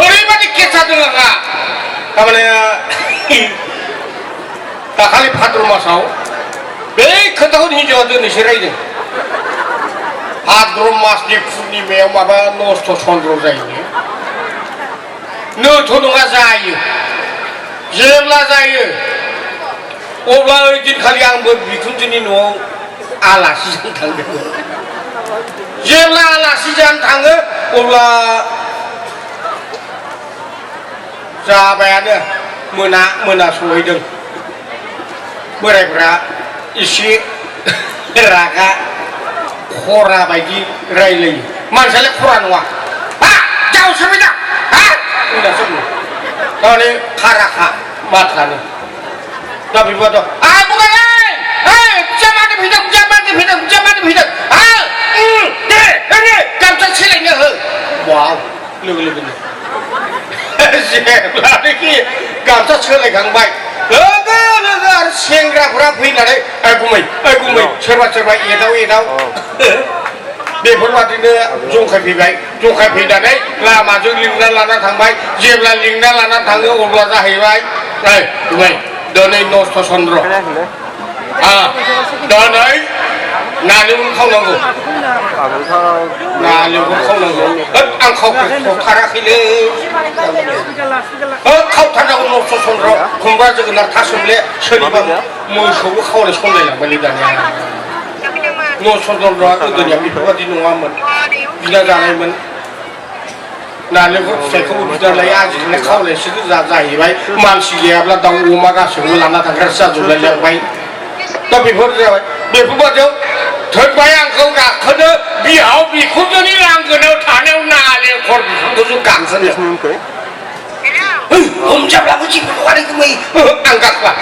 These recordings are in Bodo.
ओरैबादि केसा दङ आंहा थारमाने दाखालि भाद्र मासाव बे खोथाखौ हिन्जावा दिनैसो रायदों भाद्र मासनि पुर्निमायाव माबा नस्थ' चन्द्र जायो नोथ' नङा जायो जेब्ला जायो अब्ला ओइदिनखालि आंबो बिखुनजोनि न'आव आलासि जानो थांदोंमोन जेब्ला आलासि जानो थाङो अब्ला जाबायानो मोना सहैदों बोरायफ्रा एसे रागा खरा बायदि रायलायो मानसियालाय खरा नङा हा जाव सोरबाय दा हा होननासो बुङो थारमाने खाराखा माथानो दा बेबायदि बुंबाय जामानो फैदों दे गामसा सोलायनो हो वाव लोगो लोगोनो जेब्लानोखि गामसा सोलायखांबाय लोगो लोगो आरो सेंग्राफोरा फैनानै गुमै सोरबा एदाव बेफोरबादिनो जंखायफैनानै लामाजों लिंना लाना थांबाय जेब्ला लिंना लाना थाङो अब्ला जाहैबाय गुमै दिनै नस्थ' चन्द्र दिनै नालेंखर खावनांगौ नालेंखर खावनांगौ आं खावथाराखैलै खावथारनांगौ नस्थ' चन्द्र खुमब्रा जोगोनार थासुमले सोरनिबा मोसौबो खावलाय सनलायलांबायलै दानिया नस्थ' चन्द्रआ गोदोनिया बेफोरबादि नङामोन बिना जानायमोन नालेंखर फिथाइखौबो बिना लायो आजिखालि खावलायसो जाहैबाय मानसि गैयाब्ला दाउ अमा गासैबो लाना थांग्रासो जाजोबलायलांबाय दा बेफोर जाबाय बेफोरबादियाव थोनबाय आंखौ गाखोनो बिहाव बिखुनजोनि लांगोनायाव थानायाव नालेंखर बिफांखौसो गाखोनो हमजाब्लाबो जेबो नङा गुमै आं गाखोआ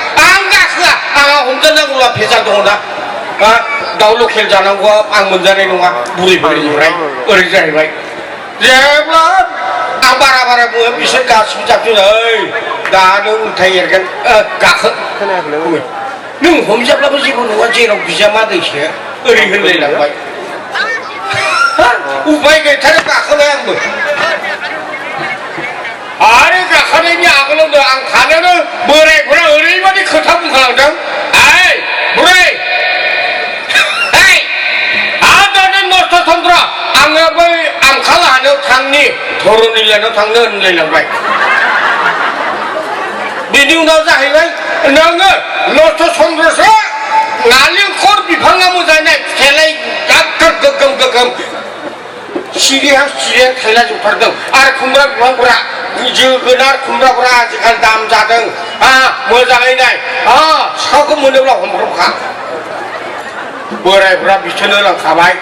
आंहा हमजानांगौला भेजाल दङ ना दाउ लकेल जानांगौआ आं मोनजानाय नङा बुरैफोरनिफ्राय ओरै जाहैबाय जेब्ला आं बारा बुङो बिसोर गासिबो जाबसिन दानो उल्था एरगोन गाखो नों हमजाब्लाबो जेबो नङा जेराव बिजामादैसो ओरै होनलायलांबाय उपाय गैथारो गाखोबाय आंबो आरो गाखोनायनि आगोलावनो आं थानायावनो बोरायफोरा ओरैबादि खोथा बुंखालांदों बुरै दानो नस्थ' चन्द्र आङो बै आंखाल हानायाव थांनि धरनिलायाव थांनो होनलायलांबाय बिनि उनाव जाहैबाय नोङो नस्थ' चन्द्रसो नालेंखर बिफाङा मोजाङै फिथाइलाय गोगोम सिरिया थायला जोबथारदों आरो खुमब्रा बिफांफोरा जोगोनार खुमब्राफोरा आजिखालि दाम जादों मोजाङै नाय सिखावखौ मोनोब्ला हमब्रबखा बोरायफ्रा बिसोरनो लांखाबाय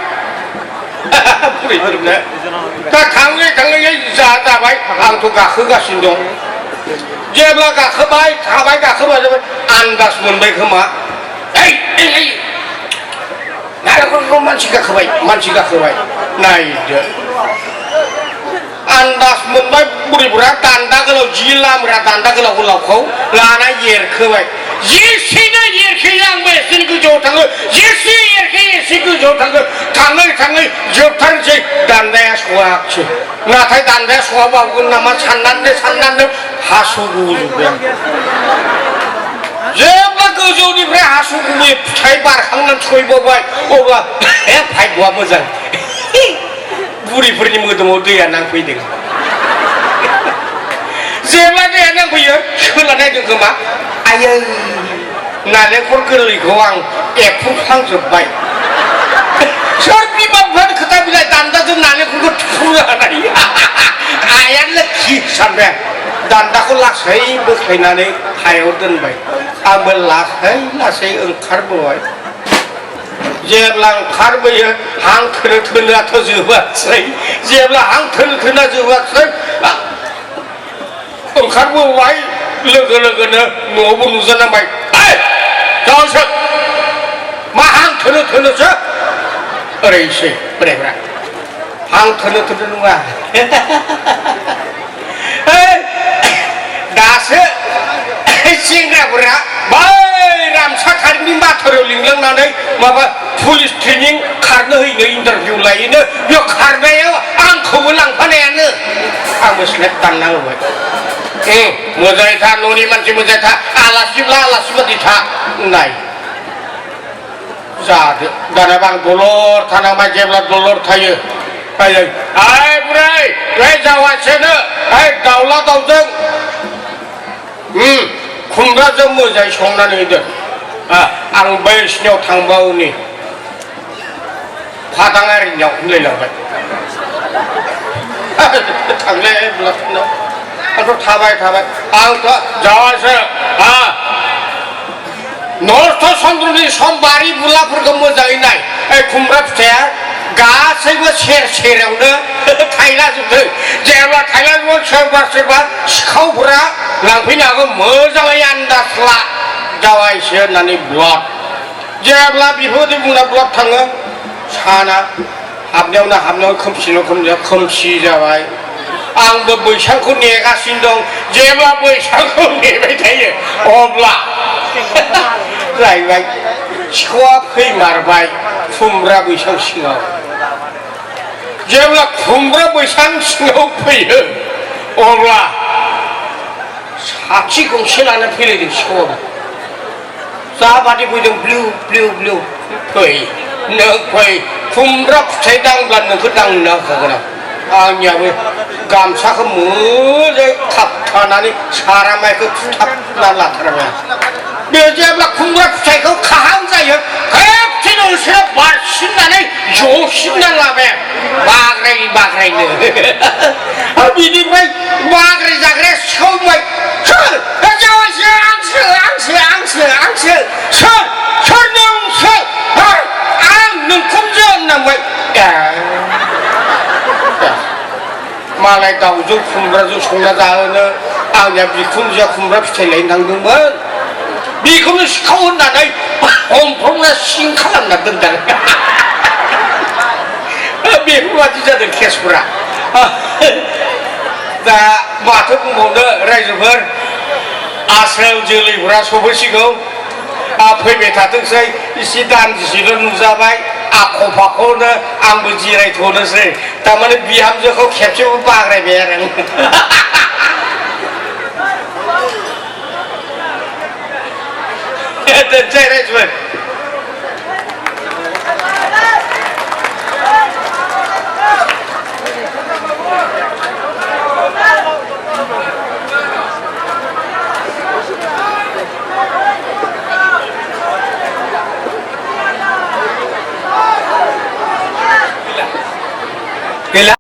बुरैफोरनो दा थाङै जाबाय आंथ' गाखोगासिनो दं जेब्ला गाखोबाय जाबाय आन्दाज मोनबाय खोमा नारेंखलखौ मानसि गाखोबाय नायदो आन्दाज मोनबाय बुरैफोरा दान्दा गोलाव जि लामग्रा दान्दा गोलावखौ लाना एरखोबाय जेसेनो एरखेयो आंबो एसे गोजौआव थाङो जेसे एरखेयो एसे गोजौआव थाङै जोबथारनोसै दान्दाया सौहागसै नाथाय दान्दाया सौहाबावगोन नामा साननानै हासु गजोब्बाय आं जेब्ला गोजौनिफ्राय हासु गुबैयै फिथाइ बारखांनानै सहैबावबाय अब्ला भाग्यआ मोजां बुरैफोरनि मोदोमाव दैया नांफैदों जेब्ला दैया नांफैयो सोला नायदों खोमा आयै नालेंखर गोरलैखौ आं एफ्रुफ्लांजोब्बाय सोर बिमाफोर खोथा बिलाइ दान्दाजों नालेंखरखौ थुफ्रुनो हानाय आया लोखि सानबाय दान्दाखौ लासै बोख्लायनानै हायाव दोनबाय आंबो लासै ओंखारबोबाय जेब्ला ओंखारबोयो हां थोनोआथ' जोबासै जेब्ला हां थोना जोबासै ओंखारबोबाय लोगो लोगोनो न'आवबो नुजानांबाय जावसो मा हां थोनोसो ओरैसै बोरायफ्रा हां थोनो नङा दासो सेंग्राफोरा बै रामसाखारिनि बाथौराव लिंलांनानै माबा पुलिस ट्रेनिं खारनो हैनो इन्टारभिउ लायोनो बेयाव खारनायाव आंखौबो लांफानायानो आं स्लेट दानना होबाय मोजाङै था न'नि मानसि मोजाङै था आलासिब्ला आलासि बादि था नाय जादो दाना आं दलर थानांबाय जेब्ला दलर थायो आइ बुरै बे जावासेनो दाउला दाउजों खुमब्राजों मोजाङै संनानै होदो आं बैसिनियाव थांबावनि फादाङारिनियाव होनलायलांबाय थांले आंथ' थाबाय आंथ' जावासो नस्थ' चन्द्रनि सम बारि बुलाफोरखौ मोजाङै नाय खुमब्रा फिथाइया गासैबो सेरावनो थायलाजोबदों जेब्ला थायलाजोबो सोरबा सिखावफोरा लांफैनो हागौ मोजाङै आन्दाज ला जावायसो होननानै ब्लड जेब्ला बेफोरबायदि बुंना ब्लड थाङो साना हाबनायाव खोमसि जाबाय आंबो बैसांखौ नेगासिनो दं जेब्ला बैसांखौ नेबाय थायो अब्ला जाहैबाय सिखावा फैमारबाय खुमब्रा बैसां सिङाव जेब्ला खुमब्रा बैसां सिङाव फैयो अब्ला साखि गंसे लाना फैलायदों सिखावा जाबादि फैदों ब्लिउ फै नों फै खुमब्रा फिथाइ दांब्ला नोंखौ दांनो होखागोन आंनियाबो गामसाखौ मोजाङै खाबथानानै सारामाइखौ थुथाबना लाथारबाय बे जेब्ला खुमब्रा फिथाइखौ खाहां जायो खेबसेनो बिसोरो बारसिननानै जसिनना लाबाय बाग्रायनो बिनिफ्राय बाग्राय जाग्राया सौबाय सोर जावायसो आंसो सोर नोंसो आं नोंखौसो होननांबाय मालाय दाउजों खुमब्राजों संना जाहोनो आंनिया बिखुनजोआ खुमब्रा फिथाइ लायनो थांदोंमोन बेखौनो सिखाव होननानै हमफ्रामना सिं खालामना दोनदों बेफोरबादि जादों केसफोरा दा माथो बुंबावनो रायजोफोर आस्रायाव जोलैफोरा सफैसिगौ फैबाय थाथोंसै एसे दान्दिसेल' नुजाबाय आख' फाख'नो आंबो जिरायथ'नोसै थारमाने बिहामजोखौ खेबसेबो बाग्रायबाय आरो आं